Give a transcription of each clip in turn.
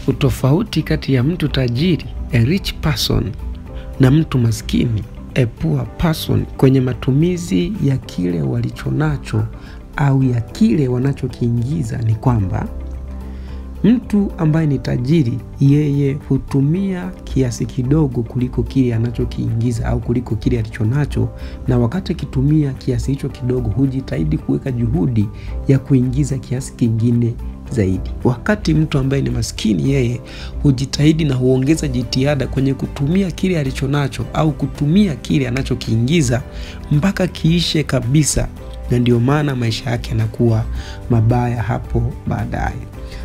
Utofauti kati ya mtu tajiri, a rich person, na mtu maskini, a poor person, kwenye matumizi ya kile walichonacho au ya kile wanachokiingiza ni kwamba mtu ambaye ni tajiri yeye hutumia kiasi kidogo kuliko kile anachokiingiza au kuliko kile alichonacho, na wakati akitumia kiasi hicho kidogo hujitahidi kuweka juhudi ya kuingiza kiasi kingine zaidi. Wakati mtu ambaye ni maskini yeye hujitahidi na huongeza jitihada kwenye kutumia kile alichonacho au kutumia kile anachokiingiza mpaka kiishe kabisa, na ndio maana maisha yake yanakuwa mabaya hapo baadaye.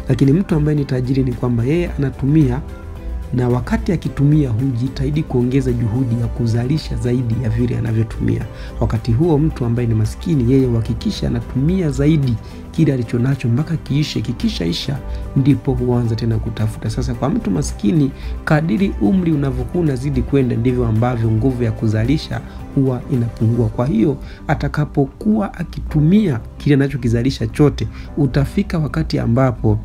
Lakini mtu ambaye ni tajiri ni kwamba yeye anatumia, na wakati akitumia hujitahidi kuongeza juhudi ya kuzalisha zaidi ya vile anavyotumia. Wakati huo mtu ambaye ni maskini yeye huhakikisha anatumia zaidi kile alichonacho mpaka kiishe, kikishaisha ndipo huanza tena kutafuta. Sasa kwa mtu maskini, kadiri umri unavyokuwa unazidi kwenda ndivyo ambavyo nguvu ya kuzalisha huwa inapungua. Kwa hiyo atakapokuwa akitumia kile anachokizalisha chote, utafika wakati ambapo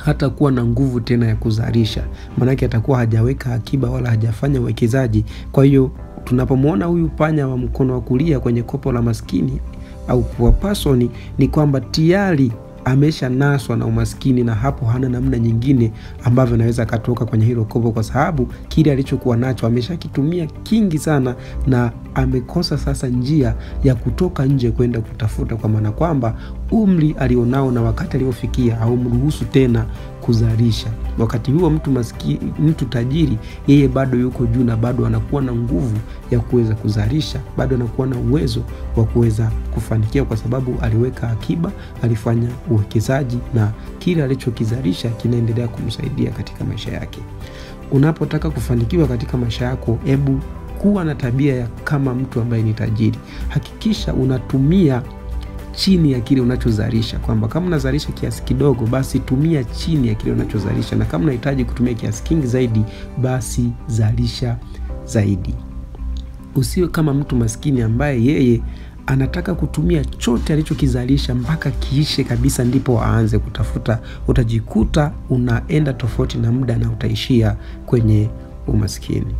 hata kuwa na nguvu tena ya kuzalisha, maanake atakuwa hajaweka akiba wala hajafanya uwekezaji. Kwa hiyo tunapomuona huyu panya wa mkono wa kulia kwenye kopo la maskini au poor person, ni kwamba tayari ameshanaswa na umaskini, na hapo hana namna nyingine ambavyo anaweza akatoka kwenye hilo kopo, kwa sababu kile alichokuwa nacho ameshakitumia kingi sana na amekosa sasa njia ya kutoka nje kwenda kutafuta, kwa maana kwamba umri alionao na wakati aliofikia haumruhusu tena kuzalisha. Wakati huo mtu tajiri yeye bado yuko juu na bado anakuwa na nguvu ya kuweza kuzalisha, bado anakuwa na uwezo wa kuweza kufanikiwa, kwa sababu aliweka akiba, alifanya uwekezaji na kile alichokizalisha kinaendelea kumsaidia katika maisha yake. Unapotaka kufanikiwa katika maisha yako, hebu kuwa na tabia ya kama mtu ambaye ni tajiri. Hakikisha unatumia chini ya kile unachozalisha, kwamba kama unazalisha kiasi kidogo basi tumia chini ya kile unachozalisha, na kama unahitaji kutumia kiasi kingi zaidi basi zalisha zaidi. Usiwe kama mtu maskini ambaye yeye anataka kutumia chote alichokizalisha mpaka kiishe kabisa ndipo aanze kutafuta. Utajikuta unaenda tofauti na muda na utaishia kwenye umaskini.